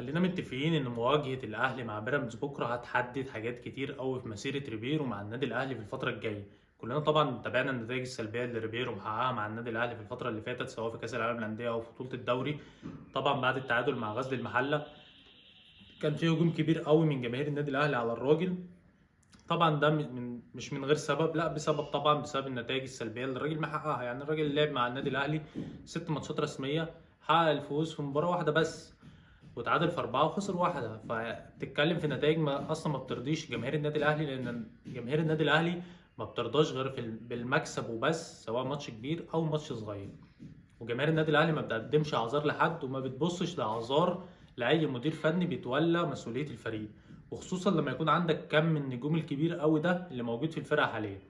خلينا متفقين ان مواجهة الاهلي مع بيراميدز بكره هتحدد حاجات كتير قوي في مسيره ريبيرو مع النادي الاهلي في الفترة الجاية. كلنا طبعا تابعنا النتائج السلبية اللي ريبيرو محققها مع النادي الاهلي في الفترة اللي فاتت، سواء في كاس العالم للاندية او في بطوله الدوري. طبعا بعد التعادل مع غزل المحلة كان في هجوم كبير قوي من جماهير النادي الاهلي على الراجل. طبعا ده مش من غير سبب، لا بسبب، طبعا بسبب النتائج السلبية اللي الراجل محققها. يعني الراجل اللي لعب مع النادي الاهلي 6 ماتشات رسمية، حقق الفوز في مباراة واحدة بس، وتعادل في 4 وخسر 1. فبتتكلم في نتائج ما اصلا ما بترضيش جماهير النادي الاهلي، لان جماهير النادي الاهلي ما بترضاش غير بالمكسب وبس، سواء ماتش كبير او ماتش صغير. وجماهير النادي الاهلي ما بتقدمش اعذار لحد، وما بتبصش لاعذار لاي مدير فني بيتولى مسؤولية الفريق، وخصوصا لما يكون عندك كم من النجوم الكبير قوي ده اللي موجود في الفرقة حاليا.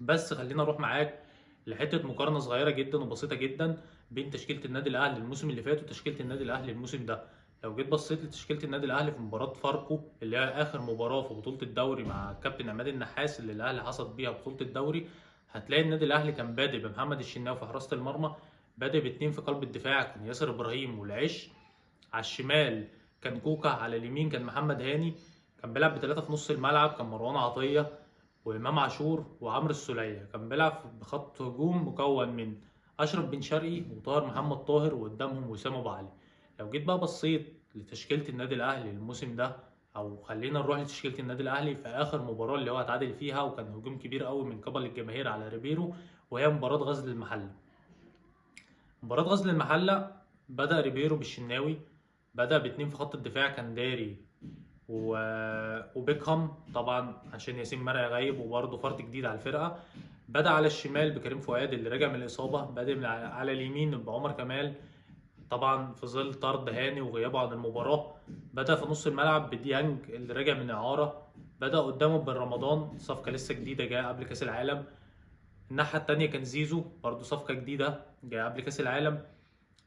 بس خلينا اروح معاك لحته مقارنة صغيرة جدا وبسيطة جدا بين تشكيله النادي الاهلي الموسم اللي فات وتشكيله النادي الاهلي الموسم ده. لو جيت بصيت لتشكيله النادي الاهلي في مباراة فاركو اللي هي اخر مباراة في بطوله الدوري مع كابتن عماد النحاس اللي الاهلي حصد بيها بطوله الدوري، هتلاقي النادي الاهلي كان بادئ بمحمد الشناوي في حراسة المرمى، بادئ باتنين في قلب الدفاع كان ياسر ابراهيم والعش، على الشمال كان كوكا، على اليمين كان محمد هاني، كان بيلعب بثلاثة في نص الملعب كان مروان عطية وامام عاشور وعمرو السوليه، كان بيلعب بخط هجوم مكون من اشرف بن شرقي وطاهر محمد طاهر وقدامهم وسام ابو علي. لو جيت بقى بصيت لتشكيله النادي الاهلي الموسم ده، او خلينا نروح لتشكيله النادي الاهلي في اخر مباراة اللي هو اتعادل فيها وكان هجوم كبير قوي من قبل الجماهير على ريبيرو، وهي مباراة غزل المحلة. مباراة غزل المحلة بدا ريبيرو بالشناوي، بدا باتنين في خط الدفاع كان داري وبيكهام طبعا عشان ياسين مرعي غايب وبرضه فرد جديد على الفرقة. بدا على الشمال بكريم فؤاد اللي رجع من الاصابة، بدا من على اليمين بعمر كمال طبعا في ظل طرد هاني وغيابه عن المباراة. بدا في نص الملعب بديانج اللي رجع من اعاره، بدا قدامه بن رمضان صفقة لسه جديدة جاية قبل كاس العالم. الناحية الثانية كان زيزو برضه صفقة جديدة جاية قبل كاس العالم.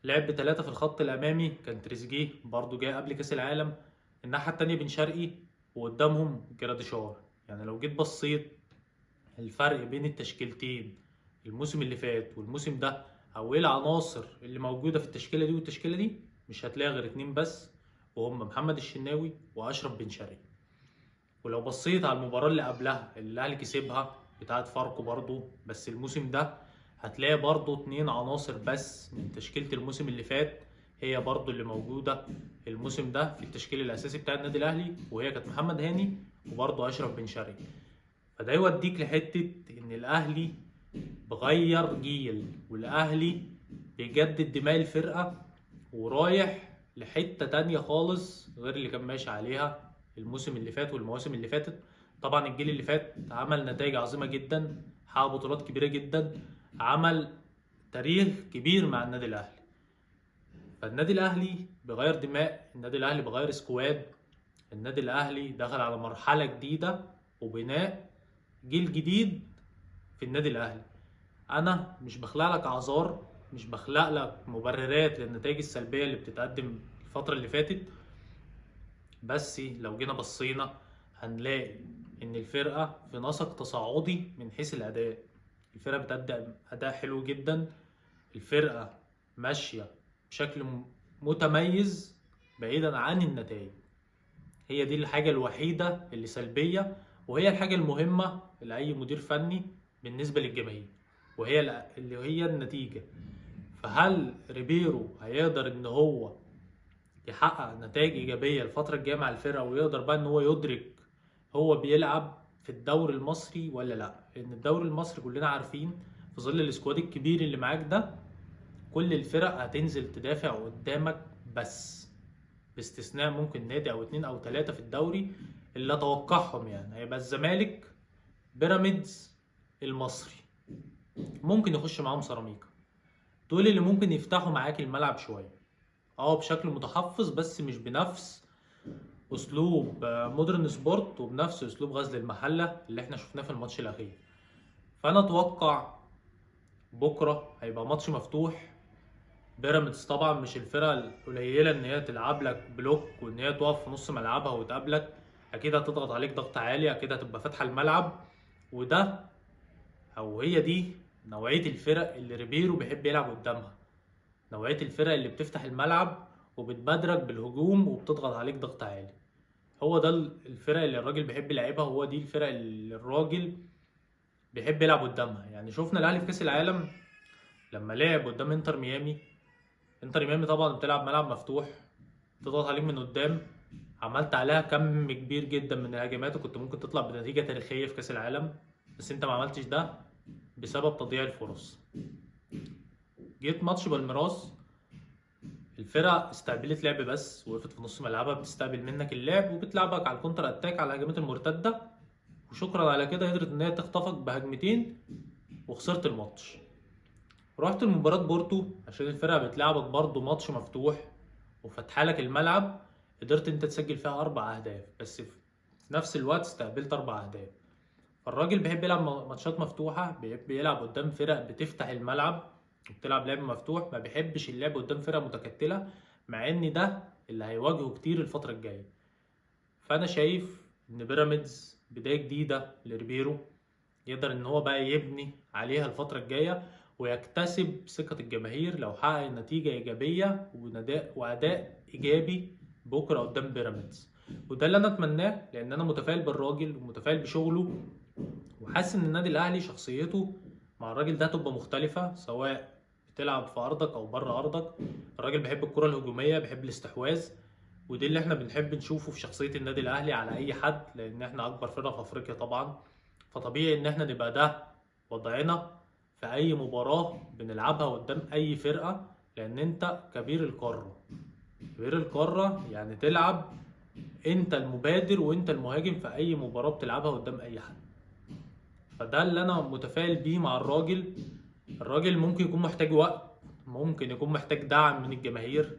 لعب بثلاثة في الخط الامامي كان تريزيجيه برضه جاي قبل كاس العالم. الناحية الثانية بن شرقي وقدامهم جراديشار. يعني لو جيت بصيت الفرق بين التشكيلتين الموسم اللي فات والموسم ده، او ايه العناصر اللي موجودة في التشكيلة دي والتشكيله دي، مش هتلاقي غير 2 بس، وهم محمد الشناوي واشرف بن شرقي. ولو بصيت على المباراة اللي قبلها اللي الاهلي كسبها بتاعه فاركو برضو بس الموسم ده، هتلاقي برضو 2 عناصر بس من تشكيله الموسم اللي فات هي برضو اللي موجودة الموسم ده في التشكيل الاساسي بتاع النادي الاهلي، وهي كانت محمد هاني وبرضو اشرف بن شرقي. فده يوديك لحته ان الاهلي بغير جيل، والاهلي بيجدد دماء الفرقة ورايح لحته تانية خالص غير اللي كان ماشي عليها الموسم اللي فات والمواسم اللي فاتت. طبعا الجيل اللي فات عمل نتائج عظيمة جدا، حقق بطولات كبيرة جدا، عمل تاريخ كبير مع النادي الاهلي. فالنادي الاهلي بغير دماء، النادي الاهلي بغير squad، النادي الاهلي دخل على مرحلة جديدة وبناء جيل جديد في النادي الاهلي. انا مش بخلق لك اعذار، مش بخلق لك مبررات للنتائج السلبية اللي بتتقدم الفترة اللي فاتت، بس لو جينا بصينا هنلاقي ان الفرقة في نسق تصاعدي من حيث الاداء. الفرقة بتقدم اداء حلو جدا، الفرقة ماشية بشكل متميز بعيدا عن النتائج. هي دي الحاجة الوحيدة اللي سلبية، وهي الحاجة المهمة لاي مدير فني بالنسبة للجماهير، وهي اللي هي النتيجة. فهل ريبيرو هيقدر ان هو يحقق نتائج ايجابية الفترة الجاية مع الفرقة، ويقدر بقى ان هو يدرك هو بيلعب في الدوري المصري ولا لا؟ لان الدوري المصري كلنا عارفين في ظل ال squad الكبير اللي معاك ده كل الفرق هتنزل تدافع قدامك، بس باستثناء ممكن نادي او 2 او 3 في الدوري اللي اتوقعهم، يعني هيبقى الزمالك، بيراميدز، المصري، ممكن يخش معاهم سيراميكا. دول اللي ممكن يفتحوا معاك الملعب شوية، بشكل متحفظ، بس مش بنفس اسلوب مودرن سبورت وبنفس اسلوب غزل المحلة اللي احنا شفناه في الماتش الاخير. فانا اتوقع بكره هيبقى ماتش مفتوح. بيراميدز طبعا مش الفرقة القليلة ان هي تلعب لك block وان هي تقف في نص ملعبها وتقابلك، اكيد هتضغط عليك ضغط عالي، اكيد هتبقى فاتحة الملعب، وده او هي دي نوعية الفرق اللي ريبيرو بيحب يلعب قدامها، نوعية الفرق اللي بتفتح الملعب وبتبادرك بالهجوم وبتضغط عليك ضغط عالي. هو ده الفرق اللي الراجل بيحب يلعبها، وهو دي الفرق اللي الراجل بيحب يلعب قدامها. يعني شفنا الاهلي في كاس العالم لما لعب قدام انتر ميامي، انتر ميامي طبعا بتلعب ملعب مفتوح، تضغط عليك من قدام، عملت عليها كم كبير جدا من الهجمات وكنت ممكن تطلع بنتيجة تاريخية في كاس العالم، بس انت ما عملتش ده بسبب تضييع الفرص. جيت ماتش بالميراس، الفرقة استقبلت لعب بس، وقفت في نص ملعبها بتستقبل منك اللعب وبتلعبك على ال counter attack على الهجمات المرتدة، وشكرا على كده قدرت ان هي تخطفك بهجمتين وخسرت الماتش. رحت المباراة بورتو عشان الفرقة بتلعبك برضو ماتش مفتوح وفتحالك الملعب، قدرت انت تسجل فيها 4 اهداف، بس في نفس الوقت استقبلت 4 اهداف. فالراجل بيحب يلعب ماتشات مفتوحة، بيحب يلعب قدام فرق بتفتح الملعب وبتلعب لعب مفتوح، ما بيحبش اللعب قدام فرق متكتلة، مع ان ده اللي هيواجهه كتير الفترة الجاية. فانا شايف ان بيراميدز بداية جديدة لريبيرو، يقدر ان هو بقى يبني عليها الفترة الجاية ويكتسب ثقة الجماهير لو حقق نتيجة إيجابية وأداء إيجابي بكرة قدام بيراميدز. وده اللي أنا أتمناه، لأن أنا متفائل بالراجل ومتفائل بشغله، وحاسس إن النادي الأهلي شخصيته مع الراجل ده هتبقى مختلفة، سواء بتلعب في أرضك أو بره أرضك. الراجل بيحب الكرة الهجومية، بيحب الاستحواذ، ودي اللي احنا بنحب نشوفه في شخصية النادي الأهلي على أي حد، لأن احنا أكبر فرقة في أفريقيا طبعا، فطبيعي إن احنا نبقى ده وضعنا في أي مباراة بنلعبها قدام أي فرقة، لأن أنت كبير القارة. كبير القارة يعني تلعب أنت المبادر وأنت المهاجم في أي مباراة بتلعبها قدام أي حد. فده اللي أنا متفائل بيه مع الراجل. الراجل ممكن يكون محتاج وقت، ممكن يكون محتاج دعم من الجماهير،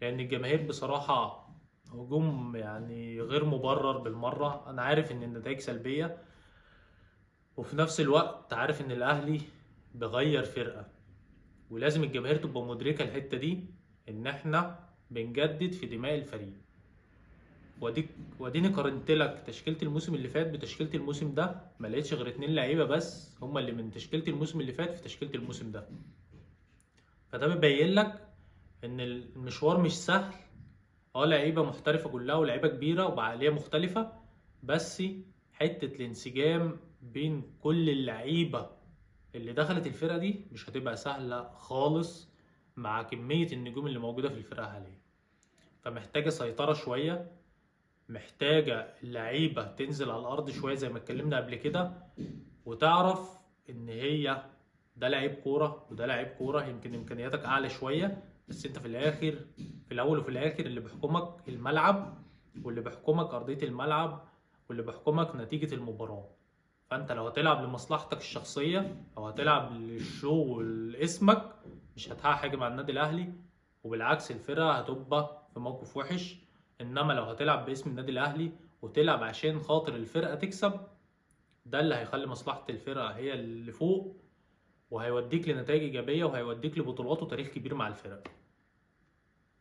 لأن الجماهير بصراحة هجوم يعني غير مبرر بالمرة. أنا عارف إن النتائج سلبية، وفي نفس الوقت عارف إن الأهلي بغير فرقة، ولازم الجماهير تبقى مدركة الحتة دي، إن إحنا بنجدد في دماء الفريق. واديني قارنت لك تشكيلة الموسم اللي فات بتشكيلة الموسم ده، ما لقيتش غير 2 لعيبة بس هما اللي من تشكيلة الموسم اللي فات في تشكيلة الموسم ده. فده بيبين لك إن المشوار مش سهل. لعيبة محترفة كلها ولعيبة كبيرة وبعقلية مختلفة، بس حتة الانسجام بين كل اللعيبة اللي دخلت الفرقة دي مش هتبقى سهلة خالص مع كمية النجوم اللي موجودة في الفرقة حاليا. فمحتاجة سيطرة شوية، محتاجة اللعيبة تنزل على الأرض شوية زي ما اتكلمنا قبل كده، وتعرف إن هي ده لعيب كورة وده لعيب كورة، يمكن إمكانياتك أعلى شوية، بس أنت في الآخر، في الأول وفي الآخر اللي بيحكمك الملعب، واللي بيحكمك أرضية الملعب، واللي بيحكمك نتيجة المباراة. فأنت لو هتلعب لمصلحتك الشخصية أو هتلعب للشو لاسمك مش هتحقق حاجة مع النادي الأهلي، وبالعكس الفرقة هتبقى في موقف وحش. إنما لو هتلعب باسم النادي الأهلي وتلعب عشان خاطر الفرقة تكسب، ده اللي هيخلي مصلحة الفرقة هي اللي فوق، وهيوديك لنتائج إيجابية، وهيوديك لبطولات وتاريخ كبير مع الفرقة.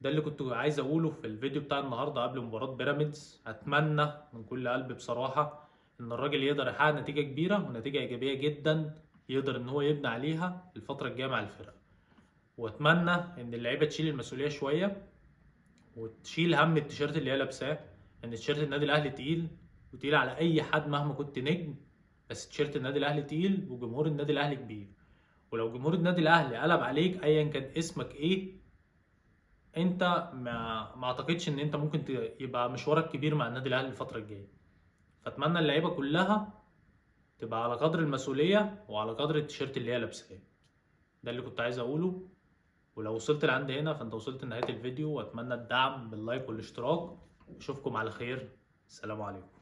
ده اللي كنت عايز أقوله في الفيديو بتاع النهاردة قبل مباراة بيراميدز. أتمنى من كل قلبي بصراحة إن الراجل يقدر يحقق نتيجة كبيرة ونتيجة إيجابية جدا، يقدر إن هو يبني عليها الفترة الجاية مع الفرقة. وأتمنى إن اللعيبة تشيل المسؤولية شوية وتشيل هم التيشيرت اللي هي لابساه، إن تيشيرت النادي الأهلي تقيل، وتقيل على أي حد مهما كنت نجم، بس تيشيرت النادي الأهلي تقيل وجمهور النادي الأهلي كبير. ولو جمهور النادي الأهلي قلب عليك أيا كان اسمك إيه، أنت ما أعتقدش إن أنت ممكن يبقى مشوارك كبير مع النادي الأهلي الفترة الجاية. فأتمنى اللعيبة كلها تبقى على قدر المسؤولية وعلى قدر التيشيرت اللي هي لابساه. ده اللي كنت عايز أقوله. ولو وصلت لعند هنا فأنت وصلت لنهاية الفيديو، وأتمنى الدعم باللايك والاشتراك. أشوفكم على خير، السلام عليكم.